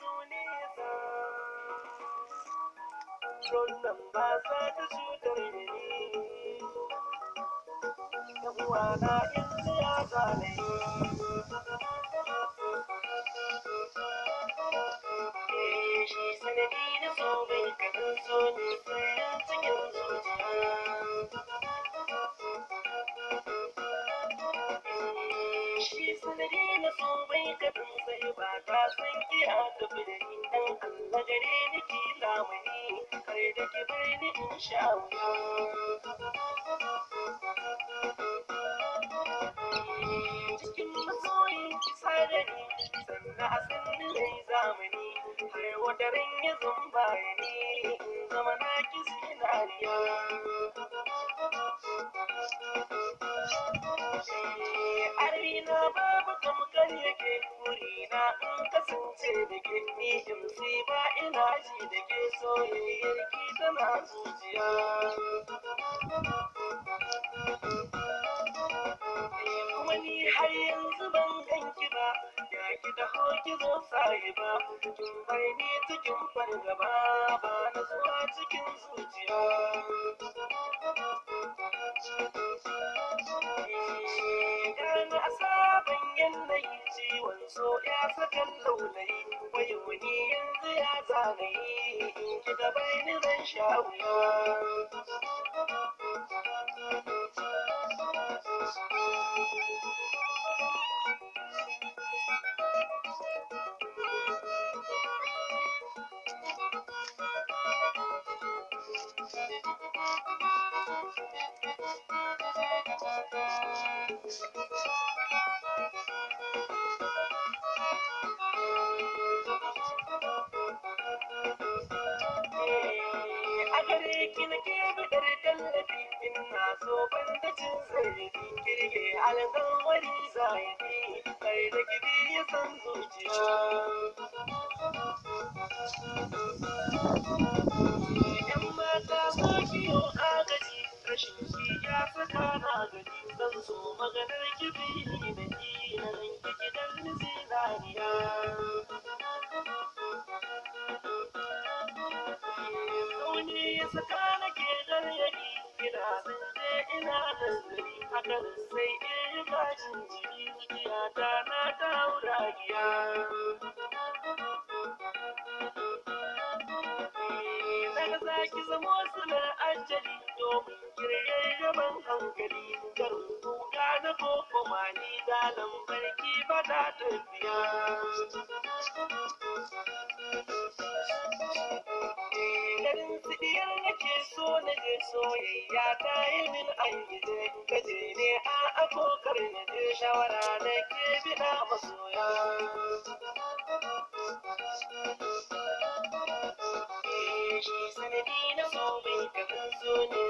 zo nesa. Wannan ba za ta cutar da ni. Yan uwana in ya zane. Shi sanadi na so bai kaɗan so ne sirrin cikin zuciya. Shi sanadi na so bai kaɗan sai ba ta san kiya tafi da ni dan Allah gare ni ki lamuni kar da ki bar ni in sha wuya. Cikin masoyin ki sadari sannan a sanni zai zamani har wata ran ya zamba ni in zama na ki zinariya. Arina babu tamkar yake burina in kasance da ke ni MC ba ina ji da ke soyayyar ki tana zuciya. Kuma ni har yanzu ban ganki ba, ya ki taho ki zo sahiba, kin bar ni cikin fargaba ba na zuwa cikin zuciya. Gani a sabon yanayi ciwon so ya saka laulayi, wai wani yanzu ya zagaye in kika bar ni zan sha wuya. A gare ki nake biɗar tallafi ina so ban da cin zarafi kirge alƙawari zahiri kar da ki biya san zuciya. Yan mata so kiyo agaji rashin ki ya saka na gaji zan so maganar ki fili da ki na ganki gidan zinariya. Kauni ya saka nake gargaɗi ina zance ina nazari hakan sai in riga jinjiri zuciyata na ta hauragiya. Daga zaki zamo silar ajali domin kiryayyaren hankali garin kuka na koko mani da lambarki ba ta tafiya. Garin siɗiyar nake so na je soyayya ta yi min an gije gaje ne a akokar na je shawara na ke biɗa masoya. Shi sanadi na so bai kaɗan so ne.